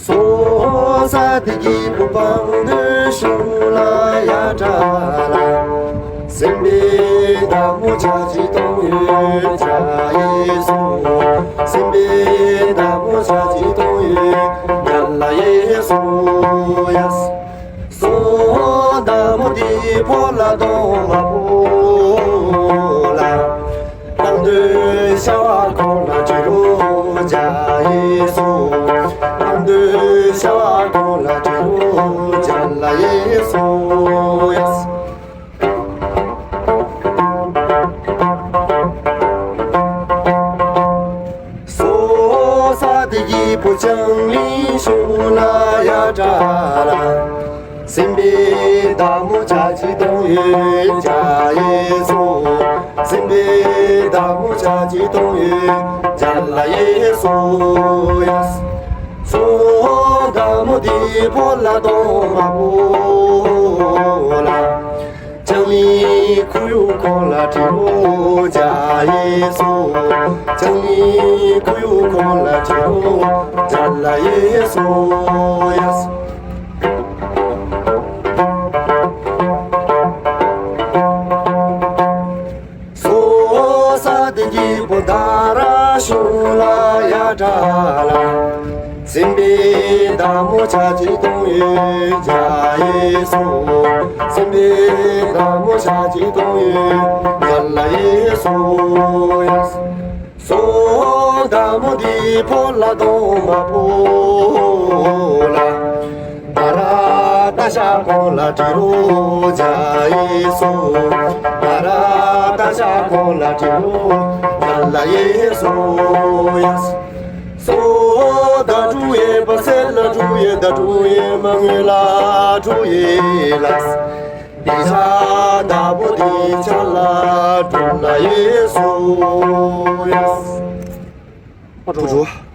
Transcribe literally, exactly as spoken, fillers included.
སོ་ས་དེ་གི་བུ་པང་དུ་ཤུ་ལ་ཡ་ཏྲ་ལ། སེམས་པའི་བདག་མོ་ཆ་ཅི་གཏོང་ཡོད་ཅ་ཡེ་སོ། སེམས་པའི་བདག་མོ་ཆ་ཅི་གཏོང་ཡོད་ཅ་ལ་ཡེ་སོ་ཡ། སོ་བདག་མོ་དེ་ཕོ་ལ་གཏོང་མ་ཕོ་ལ། བཏང་འདོད་བྱ་བ་ཁོང་ལ་སྤྲད་རོགས་བྱ་ཡེ་སོ། བཏང་འདོད་བྱ་བ་ཁོང་ལ་སྤྲད་རོགས་བྱ་ལ་ཡེ་སོ་ཡ། སོ་ས་དེ་གི་བུ་ཆང་ལི་ཤུ་ལ་ཡ་ཏྲ་ལ། སེམས་པའི་བདག་མོ་ཆ་ཅི་གཏོང་ཡོད་ཅ་ཡེ་སོ། སེམས་པའི་བདག་མོ་ཆ་ཅི་གཏོང་ཡོད་ཅ་ལ་ཡེ་སོ་ཡ། སོ་བདག་མོ་དེ་ཕོ་ལ་གཏོང་མ་ཕོ་ལ། ཆང་ལི་ཁུ་ཡུ་ཁོ་ལ་ཁྲི་མོ་ཅ་ཡེ་སོ། ཆང་ལི་ཁུ་ཡུ་ཁོ་ལ་ཁྲི་མོ་ཅ་ལ་ཡེ་སོ་ཡ། སོ་ས་དེ་གི་བུ་ད་ར་ཤུ་ལ་ཡ་ཏྲ་ལ། སེམས་པའི་བདག་མོ་ཆ་ཅི་གཏོང་ཡོད་ཅ་ཡེ་སོ། སེམས་པའི་བདག་མོ་ཆ་ཅི་གཏོང་ཡོད་ཅ་ལ་ཡེ་སོ་ཡ། སོ་བདག་མོ་དེ་ཕོ་ལ་གཏོང་མ་ཕོ་ལ། ད་ར་ད་ཤ་ཁོང་ལ་ཁྲི་རོ་ཇ་ཡེ་སོ། ད་ར་ད་ཤ་ཁོང་ལ་ཁྲི་རོ་ཇ་ལ་ཡེ་སོ་ཡ། སོ་ད་ཀྲུ་ཡེ་པ་སེ་ལ་ཀྲུ་ཡེ་ད་ཀྲུ་ཡེ་མ་ངུ་ལ་ཀྲུ་ཡེ་ལ། དེ་ཆ་ད་བོ་དེ་ཆ་ལ་ཀྲུ་ལ་ཡེ་སོ་ཡ། ཨ་ཀྲུ་ཀྲུ།